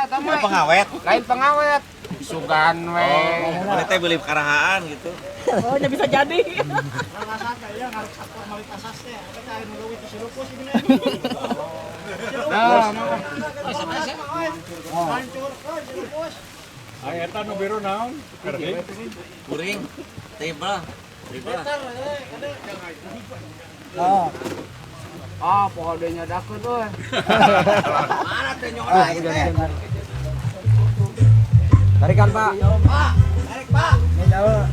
Eta mah. Pengawet. Lain pengawet. Sugan we. Oh, boleh teh beli karahaan gitu. Oh, nya bisa jadi. Nah, Ay, eta nu biru naon? Kerding. Kuring. Tibra. Tibra. ah, pohodenya dakeun euy. Mana teh nyola teh? Tarikan, Pak. Pak, tarik Pak. Ini jauh.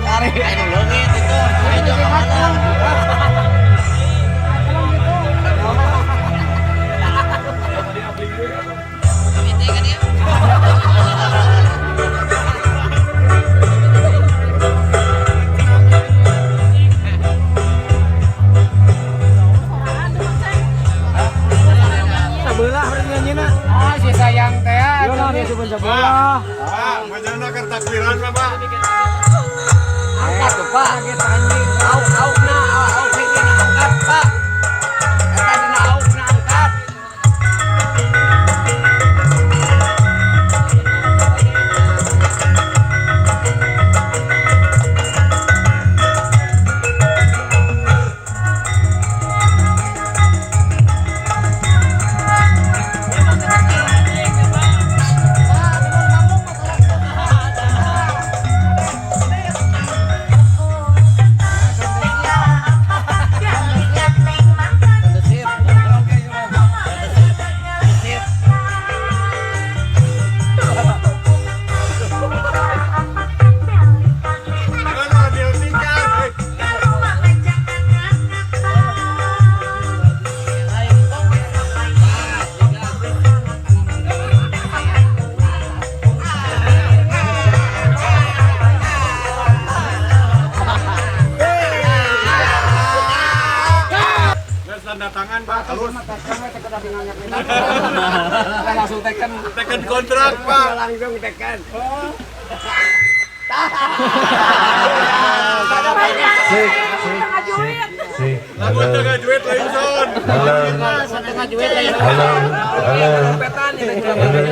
Tarik anu leungit itu. Ayo ka mana? Sebelah berarti nyanyinya. Ah, si sayang teh. Yo lah, dia cuma sebelah. Pak, majana keur takbiran mah, Pak. Angkat tuh Pak. Au au na au dina angkat Pak. Eta dina au na angkat. Kan ora diultikan. Geus tanda tangan, Pak. Halus. Langsung teken. Teken kontrak, Pak. Langsung teken. Sik, sik, sik, sik. Lamun Halo, teu ngajuit lain son. halo, halo, halo, halo, sik, halo,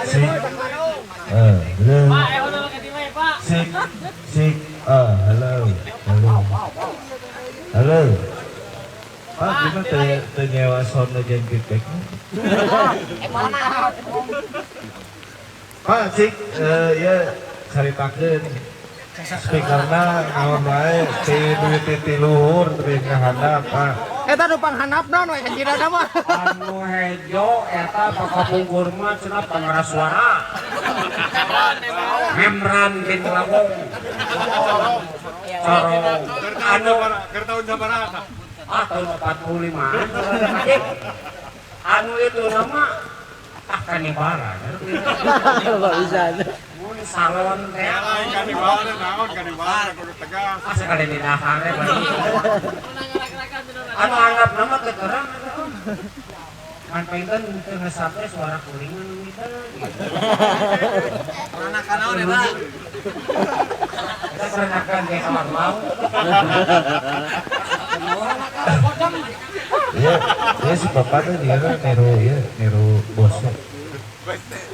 sik, halo, sik, sik, halo, halo, halo. Pak, gimana teu nyewa sound jeung feedback? Pak, cik, ya caritakeun speakerna naon wae ti duit ti luhur ti ngahandap, Pak. Eta nu panghandapna we hijina mah. Anu hejo eta pakapungkur mah cenah pangeras suara. Memran bin Lawong. Corong. Anu keur tahun sabaraha? Ah, tahun 45. Anu itu nama ah kanibala. Kok bisa. Mun salon teh Lain kanibal naon kanibal kudu tegas. ah sekali didahar we. Anu anggap nama teu terang. Kan panten teu ngesap teh suara kuring anu gitu. Peranakan naon eta? Kita perenakan ge kamar mau. Iya, iya si bapak tuh dia kan niru, iya niru bosnya.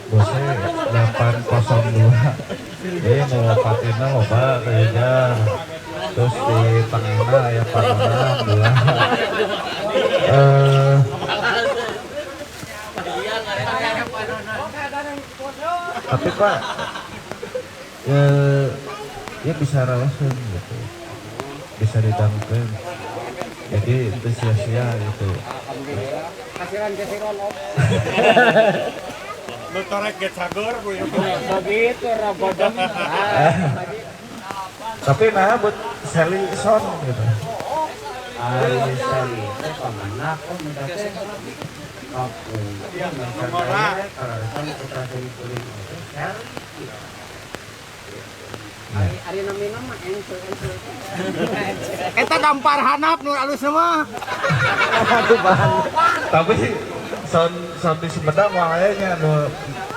Bosnya 802. Iya nu lompatinna loba kayaknya. Terus di tengahna aya panona dua. Tapi Pak, ya bisa ralasan gitu, bisa didangkeun. Jadi itu sia-sia gitu. Kasiran-kasiran op. Nu torek ge cager ku ieu. Begitu rogodom. Tapi nah buat Sally Son gitu. Ari Sally teh pamana kok minta teh kapungkur mencari karasan putra Dewi Kuring teh Sally. Ari namina mah ence ence. Eta dampar handap nu alus mah. Tapi Sound di Sumedang wae nya nu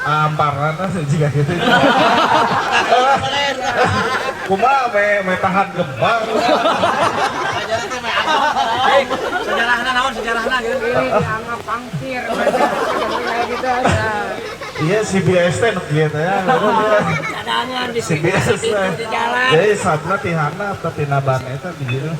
amparanna jiga kitu. Kumaha me tahan gempa. Sejarahna naon sejarahna gitu. Ini dianggap pangkir. Kayak gitu aja. Iya CBS teh nu kieu teh. Cadangan di CBS teh. di jalan. Jadi sabna ti handap tapi tina ban eta di dieu.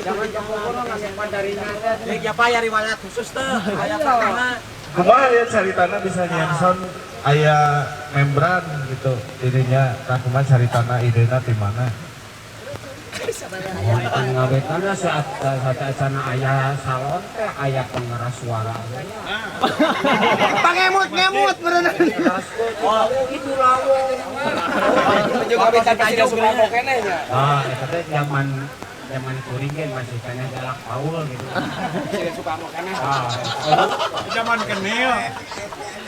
Jangan kamu ngasih pandarinya aja. Ya apa ya riwayat khusus teh aya pertama. Kumaha ya caritana bisa nyian sound aya membran gitu dirinya tah kumaha caritana idena ti mana? Ngawetana saat saat aya salon teh aya pengeras suara. Pangemut ngemut beneran. Oh, itu lawang. Juga bisa kasih suka kene nya. Ah, eta teh zaman zaman kuring kan masih kena galak paul gitu. Suka kene. Ah, Zaman kenil.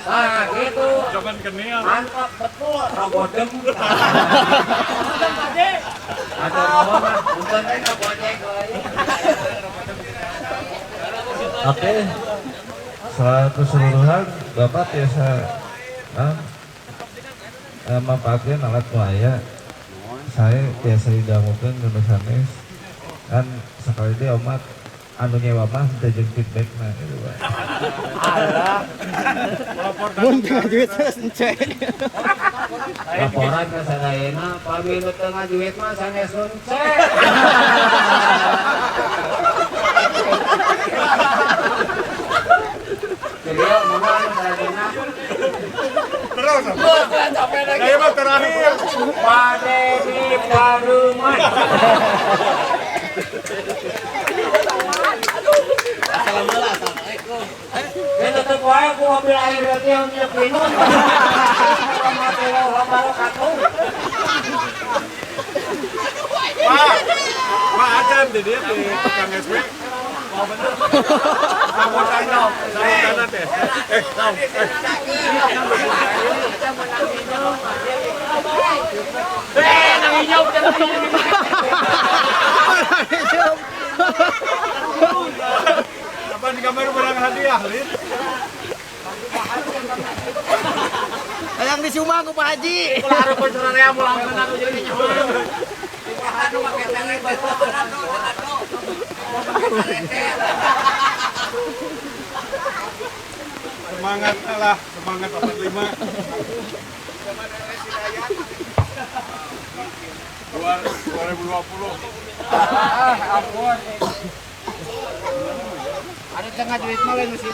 ah gitu. Zaman kenil. Mantap betul, rogodem. Ada ngomong mah, punten teh ngabonyek wae. Oke. Secara keseluruhan Bapak tiasa manfaatkeun alat nu aya. Saya tiasa didangukeun nu sanes. Kan sekali deui omat anu nyewa mah teu jeung feedbackna gitu Pak. Mun teu duit terus encek. Laporan ke sadayana, pami nu teu ngajuit mah sanes nunce. Jadi mangga anu sadayana Terus. Saya mah terakhir. Pade di paruman. Assalamualaikum. Ya tetep wae ku mobil air berarti yang minyak minum. Warahmatullahi wabarakatuh. Pak, Pak Acan di dia di tukang SW. Sambutanna, sambutanna teh. Nang hijau Kapan di kamar menang hadiah, Lin? Hayang disumbang ku Pak Haji. Ulah hareupeun sararea mulang menang jadi nyaman. Semangat lah, semangat 45. 2020. Ah, ampun. Ada tengah duit mah lain mesti.